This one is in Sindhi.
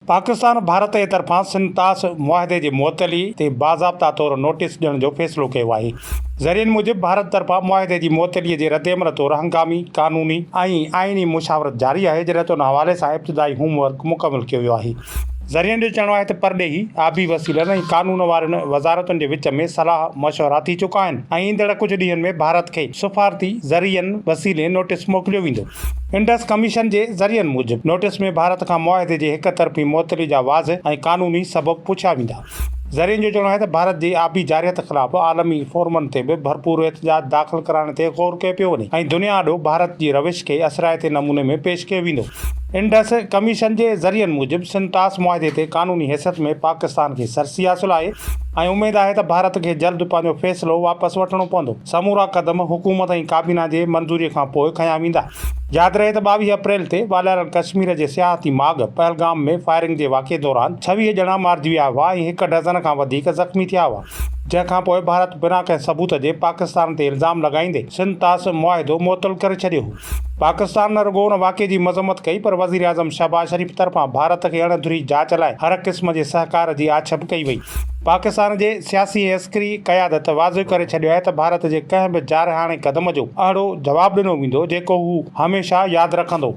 پاڪستان ڀارت جي طرفان سنڌ طاس معاهدي جي معطلي تي باضابطا طور نوٽيس ڏيڻ جو فيصلو ڪيو آهي. ذريعن موجب ڀارت طرفان معاهدي جي معطلي جي ردعمل طور هنگامي قانوني ۽ آئيني مشاورت جاري آهي جڏهن ته ان حوالي سان ابتدائي هوم ورڪ مڪمل ڪيو ويو آهي. ذريعن جو چوڻ آهي ته پرڏيهي، آبي وسيلن ۽ قانون وارين وزارتن جي وچ ۾ صلاح مشورا ٿي چڪا آهن ۽ ايندڙ ڪجهه ڏينهن ۾ ڀارت کي سفارتي ذريعن وسيلي نوٽيس موڪليو ويندو. انڊس ڪميشن جي ذريعن موجب نوٽيس ۾ ڀارت کان معاهدي جي هڪ طرفي معطلي جا واضح ۽ قانوني سبب پڇيا ويندا. ذريعن جو چوڻ آهي ته ڀارت جي آبي جارحيت خلاف عالمي فورمن تي به ڀرپور احتجاج داخل ڪرائڻ تي غور ڪيو پيو وڃي ۽ دنيا آڏو ڀارت جي روش کي اثرائتي نموني ۾ پيش ڪيو ويندو. انڊس ڪميشن جي ذريعن موجب سنڌ طاس معاهدي تي قانوني حيثيت ۾ پاڪستان کي سرسي حاصل آهي ۽ اميد آهي ته ڀارت کي جلد پنهنجو فيصلو واپس وٺڻو پوندو. سمورا قدم حڪومت ۽ ڪابينا جي منظوري کان پوء کنيا ويندا. ياد رهي ته 22 اپريل تي والاريل ڪشمير جي سياحتي ماڳ پهلگام ۾ فائرنگ جي واقعي دوران 26 ڄڻا مارجي ويا هئا ۽ هڪ ڊزن کان وڌيڪ زخمي ٿيا هئا، جنهن کان پوء ڀارت بنا ڪنهن ثبوت جي پاڪستان تي الزام لڳائيندي سنڌ طاس معاهدو معطل ڪري ڇڏيو هو. پاڪستان نه رڳو ان واقعي جي مذمت ڪئي پر وزيراعظم شهباز شريف طرفان ڀارت کي اڻ ڌري جاچ لاء هر قسم جي سهڪار جي آڇ به ڪئي وئي. پاڪستان جي سياسي ۽ عسڪري قيادت واضح ڪري ڇڏيو آهي ته ڀارت جي ڪنهن به جارحاڻي قدم جو اهڙو جواب ڏنو ويندو جيڪو هو هميشه ياد رکندو.